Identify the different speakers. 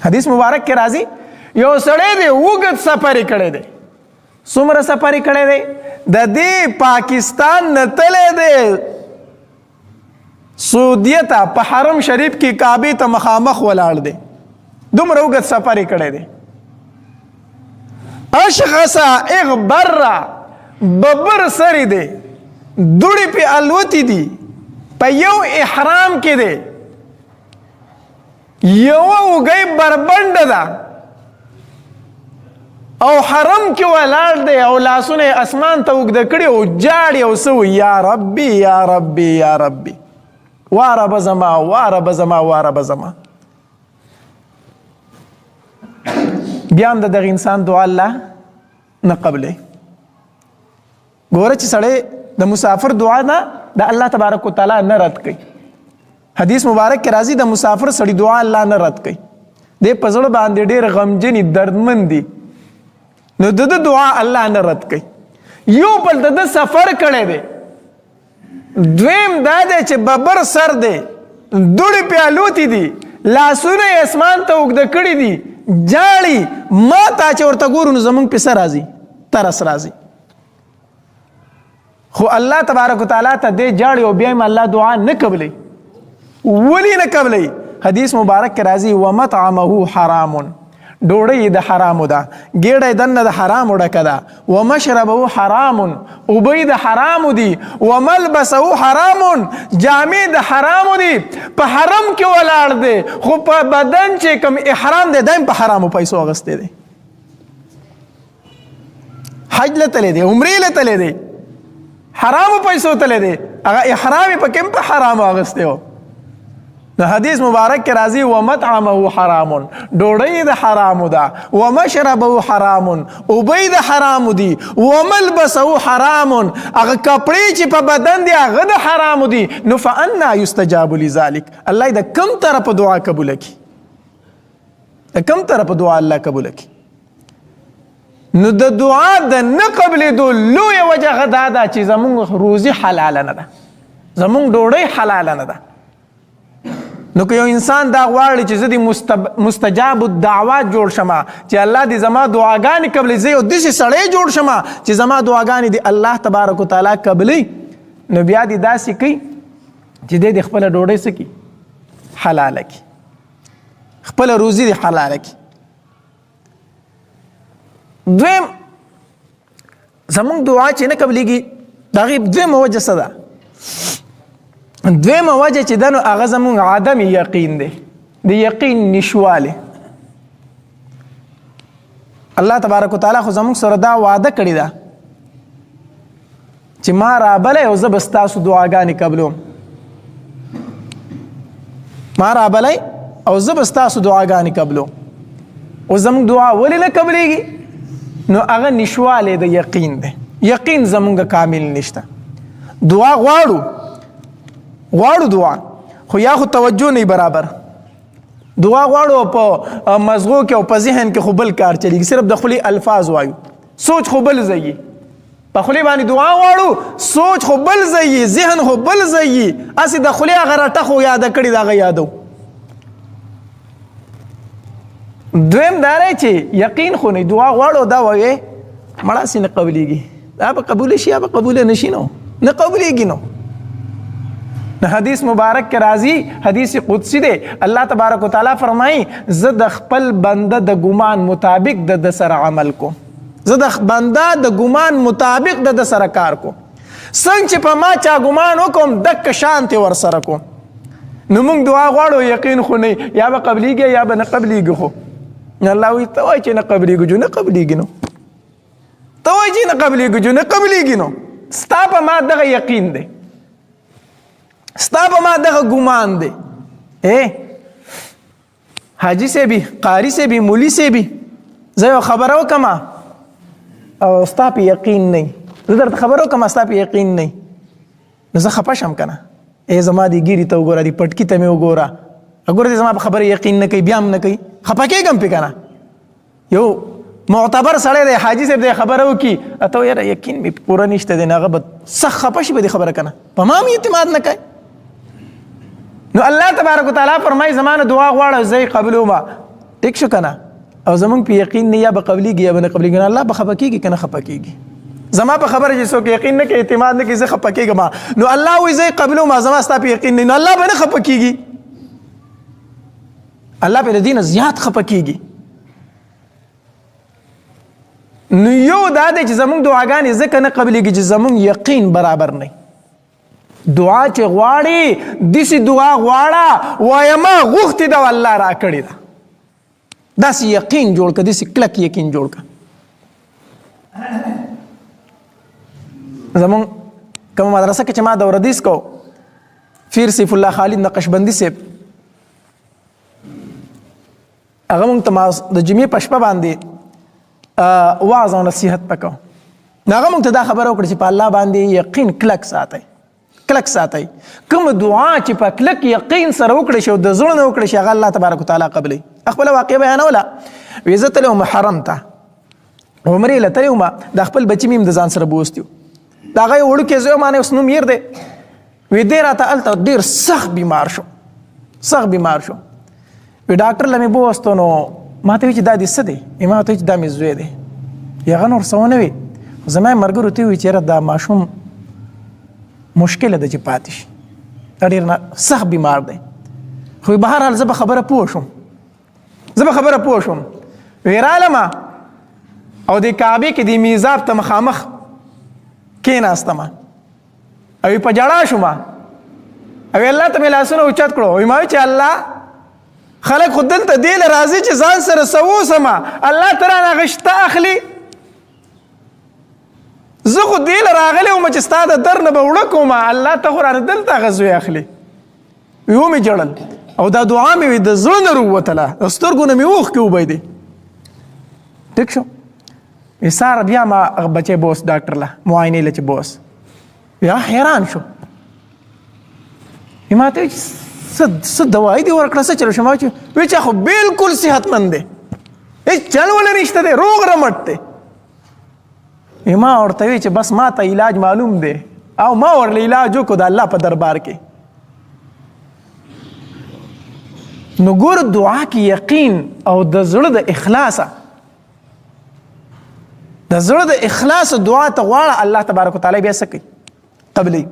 Speaker 1: حدیث مبارک کې راځي، یو سړی دی اوږد سفر یې کړی دی. څومره سفر یې کړی دی؟ د دې پاکستان نه تللی دی سعودیه ته، په حرم شریف کې کعبې ته مخامخ ولاړ دی، دومره اوږد سفر یې کړی دی. اشغسا اغبرا، ببر سری دی، دوړې پې الوتې دي، په یو احرام کې دی، یوه اوږۍ بربنډه ده او حرم کې ولاړ دی او لاسونه یې اسمان ته اوږده کړي او جاړي او څه وایي، یا ربي یا ربي یا ربي، وا ربه زما، وا ربه زما، وا ربه زما. بیا هم د دغه انسان دعا الله نه قبلوي. ګوره چې سړی د مسافر دعا نه د الله تبارک وتعالی نه رد کوي. حدیث مبارک کې راځي، د مسافر سړي دعا الله نه رد کوي. دی په زړه باندې ډېر غمجني دردمن دي، نو د ده دعا الله نه رد کوي. یو بل د ده سفر کړی دی، دویم دا دی چې ببر سر دی، دوړې پې الوتې دي، لاسونه یې اسمان ته اوږده کړي دي، جاړي. ما تا چې ورته ګورو نو زمونږ پې څه راځي؟ ترس راځي. خو الله تبارک وتعالی ته دې جاړي او بیا هم الله دعا نه قبلوي. ولې نه قبلوي؟ حدیث مبارک کې راځي، ومطعمه حرام، ډوډۍ د حرامو ده، ګېډه یې دننه د حرامو ډکه ده، ومشربه حرام، اوبه یې د حرامو دي، وملبسه حرام، جامې د حرامو دي، په حرم کې ولاړ دی خو په بدن چې کوم احرام دی دا هم په حرامو پیسو اخیستی دی. حج له تللی دی، عمرې له تللی دی، حرامو پیسو تللی دی، هغه احرام یې پکې هم په حرامو اخیستی و. نو حدیث مبارک کې راځي، ومطعمه حرام، ډوډۍ د حرامو ده، ومشربه حرام، اوبه د حرامو دي، وملبسه حرام، هغه کپړې چې په بدن دي هغه د حرامو دي. نو فانا یستجاب لذلک، الله د کم طرف دعا قبول کړي، د کم طرف دعا الله قبول کړي. نو د دعا د نه قبلېدو لویه وجه هغه دا ده چې زمونږ روزي حلاله نه ده، زمونږ ډوډۍ حلاله نه ده. نو که یو انسان دا غواړي چې زه دې مستجاب الدعوات جوړ شم، چې الله دې زما دعاګانې قبلې، زه یو داسې سړی جوړ شم چې زما دعاګانې دې الله تبارک وتعالی قبلوي، نو بیا دې داسې کوي چې دی دې خپله ډوډۍ څه کړي؟ حلاله کړي، خپله روزي دې حلاله کړي. دویم، زمونږ دعا چې نه قبلېږي د هغې دویمه وجه څه ده؟ دویمه وجه چې ده نو هغه زمونږ عدم یقین دی، د یقین نشوالی. الله تبارک وتعالی خو زمونږ سره دا وعده کړې ده چې ما رابلی او زه به ستاسو دعاګانې قبلوم، ما رابلی او زه به ستاسو دعاګانې قبلوم. او زموږ دعا ولې نه قبلېږي؟ نو هغه نشوالی د یقین دی، یقین زموږ کامل نشته. دعا غواړو، غواړو دعا، خو یا خو توجه نه برابر. دعا غواړو په مزغو کې او په ذهن کې خو بل کار چلیږي، صرف د خولې الفاظ وایو، سوچ خو بل ځای. په خولې باندې دعا غواړو، سوچ خو بل ځای، ذهن خو بل ځای، هسې د خولې هغه رټه خو یاده کړې ده، هغه یادو. دویم دا دی چې یقین خو نه، دعا غواړو دا وایې مړه هسې نه قبلېږي، دا به قبول شي یا به قبول نه شي، نو نه قبلېږي. نو نو حدیث مبارک کې راځي، حدیث قدسی دی، الله تبارک وتعالی فرمایي، زه د خپل بنده د ګمان مطابق د ده سره عمل کوم، زه د بنده د ګمان مطابق د ده سره کار کوم، څنګه چې په ما چا ګمان وکوم دک شانتې ورسره کوم. نو موږ دعا غواړو، یقین خو نه، یا به قبلېږي یا به نه قبلېږي. خو الله وایي ته وایې چې نه قبلېږي، جو نه قبلېږي، نو ته وایې چې نه قبلېږي، جو نه قبلېږي، نو ستا په ما دغه یقین دی، ستا په ما دغه ګمان دی. ای حاجي صاحب، قاري صاحب، مولي صاحب، زه یو خبره وکم او ستا په یقین نه، زه درته خبره وکم ستا په یقین نه، نو زه خفه شم که نه؟ ای زما دې ږیرې ته وګوره، دې پټکي ته مې وګوره، وګوره دې زما په خبره یقین نه کوي، بیا هم نه کوي، خفه کېږم پې که نه؟ یو معتبر سړی دی، حاجي صاحب دی، خبره وکړي، ته یاره یقین مې پوره نشته دی، نو هغه به سخت خفه شي په دې خبره که نه، په ما هم اعتماد نه کوي. نو الله تبارک وتعالی فرمایي زما نه دعا غواړه زه یې قبلوم. ټیک شو کنه؟ او زمونږ په یقین نه، یا به قبليږي یا به نه قبليږي. الله به خفه کیږي کنه؟ خفه کیږي. زما په خبره چې څوک یقین نه کوي، اعتماد نه کوي، زه خفه کیږم. نو الله وایي زه قبلو ما، زما ستا په یقین نه، نو الله به نه خفه کیږي؟ الله په دین زیات خفه کیږي. نو یو دا دی چې زمونږ دعاګانې ځکه نه قبليږي چې زمونږ یقین برابر نه. دعا چې غواړي، داسې دعا غواړه، وایه ما غوښتې ده، الله را کړې ده. داسې یقین جوړ که، داسې کلک یقین جوړ که. زمونږ کومه مدرسه کې چې ما دوره دیس کو، فیر سیف الله خالد نقشبندي صاحب، هغه مونږ ته د جمعې په شپه باندې وعظ او نصیحت وکړ. نو هغه مونږ ته دا خبره وکړه چې په الله باندې یقین کلک ساتئ، کلک ساتئ. کوم دعا چې په کلک یقین سره وکړي شي او د زړه نه وکړي شي، هغه الله تبارک وتعالی قبلوي. خپل واقع بیانوله، وی زه تللی وم حرم ته، عمرې له تللی وم، د خپل بچي مې هم د ځان سره بوستي. د هغه یو وړوکی زوی مانې اوس نوم یې دی، وی دی راته هلته ډېر سخت بیمار شو، سخت بیمار شو. وی ډاکټر له مې بوستو، نو ما ته وی چې دا دې څه دی؟ ما ته وی چې دا مې زوی دی. هغه نور څه ونه وی. زما ملګرو ته وی چې یاره دا ماشوم مشکله ده چې پاتې شي، دا ډېر سخت بیمار دی. خو بهرحال زه به خبره پوه شوم، زه به خبره پوه شوم. وی رالم او د کعبې کې د میزاب ته مخامخ کېناستم او په ژړا شوم او الله ته مې لاسونه اوچت کړو. وی ما چې الله، خلک خو دلته دې له راځي چې ځان سره څه وسمه، الله ته رانه غشته اخلي. زه خو دې له راغلی وم چې ستا د در نه به وړه کوم، الله ته خو رانه دلته هغه زوی اخلي. وی ومې ژړل او دا دعا مې وي د زړه نه راووتله، د سترګو نه مې اوښکې وبهېدې. ټیک شو. سهار بیا ما هغه بچی بوس ډاکټر له معاینې له چې بوس، بیا حیران شو. ما ته وی چې څه دوایي دې ورکړه، څه چل شو؟ ما چې وی چې خو بالکل صحتمند دی، هېڅ چل وله نشته دی، روغ رمټ دی. ما ورته وی چې بس ما ته علاج معلوم دی او ما ورله علاج وکړو د الله په دربار کې. نو ګور دعا کې یقین او د زړه د اخلاصه، د زړه د اخلاص دعا ته غواړه، الله تبارک وتعالی بیا څه کوي؟ قبلوي.